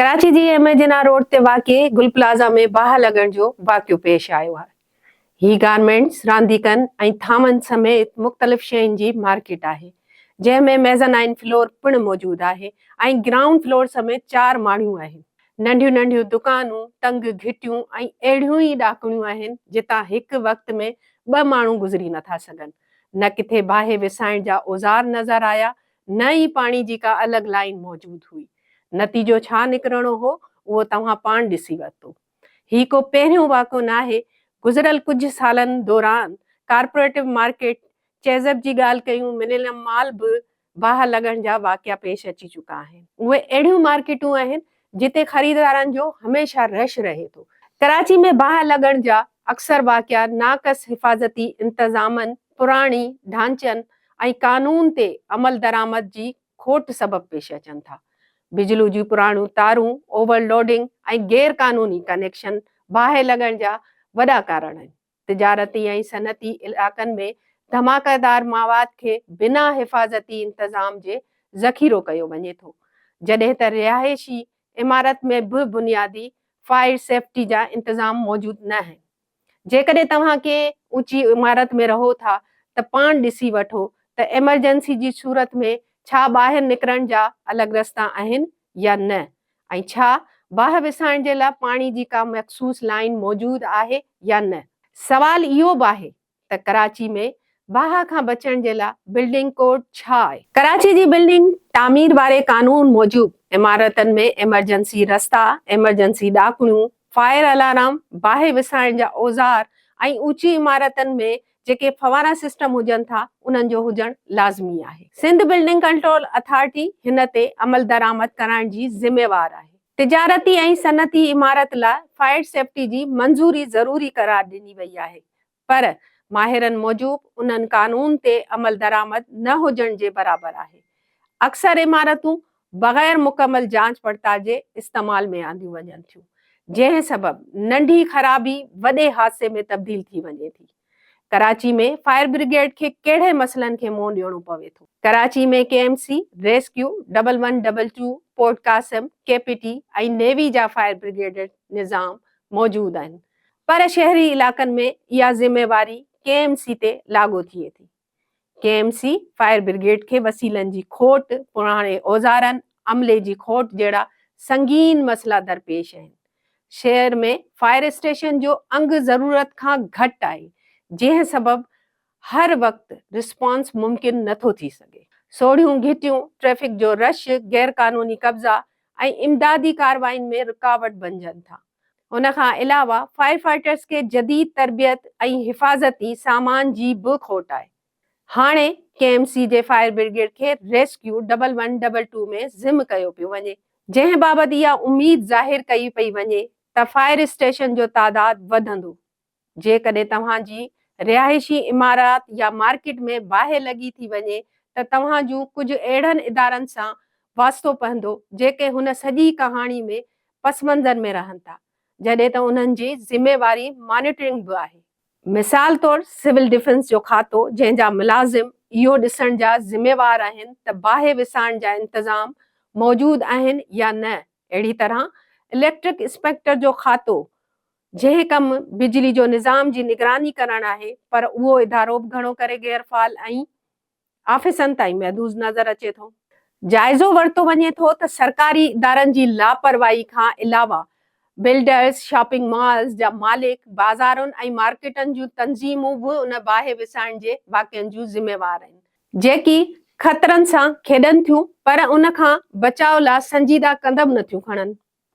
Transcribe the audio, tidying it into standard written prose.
ڪراچي جي M A Jinnah road تي واقع گل پلازا ۾ باهه لڳڻ جو واقعو پيش آيو آهي. هي گارمينٽس، رانديڪن ۽ ٿانون سميت مختلف شين جي مارڪيٽ آهي، جنهن ۾ ميزانائن فلور پڻ موجود آهي ۽ گرائونڊ فلور سميت چار ماڙيون آهن. ننڍيون ننڍيون دڪانون، تنگ گهٽيون ۽ اهڙيون ئي ڏاڪڻيون آهن، جتان هڪ وقت ۾ ٻه ماڻهو گذري نٿا سگهن. نه ڪٿي باهه وسائڻ جا اوزار نظر آيا، نه ئي پاڻي جي ڪا الڳ لائين موجود هئي. نتيجو ڇا نڪرڻو هو، اهو توهان پاڻ ڏسي ورتو. هي ڪو پهريون واقعو ناهي، گذريل ڪجهه سالن دوران ڪارپوريٽو مارڪيٽ چيزپ جي ڳالهه ڪيون ملينم مال به باهه لڳڻ جا واقعا پيش اچي چڪا آهن. اهي اهڙيون مارڪيٽون آهن جتي خريدارن جو هميشه رش رهي ٿو. ڪراچي ۾ باهه لڳڻ جا اڪثر واقعا ناقص حفاظتي انتظامن، پراڻي ڍانچن ۽ قانون تي عملدرآمد جي کوٽ سبب پيش اچن ٿا. بجلي جون پراڻيون تارون، اوور لوڊنگ ۽ غير قانوني ڪنيڪشن باهه لڳڻ جا وڏا ڪارڻ آهن. تجارتي ۽ صنعتي علائقن ۾ ڌماڪيدار مواد کي بنا حفاظتي انتظام جي ذخيرو ڪيو وڃي ٿو، جڏهن ته رهائشي عمارت ۾ به بنيادي فائر سيفٽي جا انتظام موجود نه آهن. جيڪڏهن توهان ڪنهن اوچي عمارت ۾ رهو ٿا ته پاڻ ڏسي وٺو ته ايمرجنسي جي صورت ۾ ڇا ٻاهر نڪرڻ جا الڳ رستا آهن يا نه ۽ ڇا باهه وسائڻ جي لاء پاڻي جي ڪا مخصوص لائين موجود آهي يا نه. سوال اهو به آهي ته ڪراچي ۾ باهه کان بچڻ جي لاء بلڊنگ ڪوڊ ڇا آهي؟ ڪراچي جي بلڊنگ تعمير واري قانون موجب عمارتن ۾ ايمرجنسي رستا، ايمرجنسي ڏاڪڻيون، فائر الارم، باهه وسائڻ جا اوزار ۽ اوچي عمارتن ۾ جيڪي فوارا سسٽم هجن ٿا انهن جو هجڻ لازمي آهي. سنڌ بلڊنگ ڪنٽرول اٿارٽي هن تي عملدرآمد ڪرائڻ جي ذميوار آهي. تجارتي ۽ صنعتي عمارت لاء فائر سيفٽي جي منظوري ضروري قرار ڏني وئي آهي پر ماهرن موجب انهن قانون تي عملدرآمد نه هجڻ جي برابر آهي. اڪثر عمارتون بغير مڪمل جاچ پڙتال جي استعمال ۾ آنديون وڃن ٿيون، جنهن سبب ننڍي خرابي وڏي حادثي ۾ تبديل ٿي وڃي ٿي. ڪراچي ۾ فائر برگيڊ کي ڪهڙي مسئلن کي منهن ڏيڻو پوي ٿو؟ Karachi ۾ K M C, rescue, double one double two, port Qasim, K P T ۽ navy جا فائر برگيڊ نظام موجود آهن، پر شهري علائقن ۾ اها ذميواري ڪي ايم سي تي لاڳو ٿئي ٿي. K M C fire brigade کي وسيلن جي کوٽ، پراڻي اوزارن، عملي جي کوٽ جهڙا سنگين مسئلا درپيش آهن. شهر ۾ فائر اسٽيشن جو انگ ضرورت کان گهٽ آهي، جنهن سبب هر وقت رسپانس ممڪن نٿو ٿي سگهي. سوڙهيون گهٽيون، ٽريفڪ جو رش، غيرقانوني قبضا ۽ امدادي ڪارروائين ۾ رڪاوٽ بنجن ٿا. ان کان علاوه فائر فائٽرز کي جديد تربيت ۽ حفاظتي سامان جي به کوٽ آهي. هاڻي ڪي ايم سي جي فائر برگيڊ کي rescue double one double two ۾ ضم ڪيو پيو وڃي، جنهن بابت اها اميد ظاهر ڪئي پئي وڃي ته فائر اسٽيشن جو تعداد وڌندو. جيڪڏهن توهان جي رهائشي عمارت يا مارڪيٽ ۾ باهه لڳي ٿي وڃي ته توهان جون ڪجهه اهڙن ادارن سان واسطو پوندو جيڪي هن سڄي ڪهاڻي ۾ پس منظر ۾ رهن ٿا جڏهن ته انهن جي ذميواري مانيٽرنگ به آهي. مثال طور سول ڊفينس جو کاتو جنهن جا ملازم اهو ڏسڻ جا ذميوار آهن ته باهه وسائڻ جا انتظام موجود آهن يا نه اهڙي طرح اليڪٽرڪ انسپيڪٽر جو کاتو جنهن ڪم بجلي جو نظام جي نگراني ڪرڻ آهي پر اهو ادارو به گهڻو ڪري غير فعال ۽ آفيسن تائين محدود نظر اچي ٿو. جائزو ورتو وڃي ٿو ته سرڪاري ادارن جي لاپرواهي کان علاوه بلڊرز، شاپنگ مالز جا مالڪ، بازارن ۽ مارڪيٽن جون تنظيمون به ان باهه وسائڻ جي واقعن جون ذميوار آهن، جيڪي خطرن سان کيڏن ٿيون پر ان کان بچاء لا سنجيده قدم نٿيون کڻن.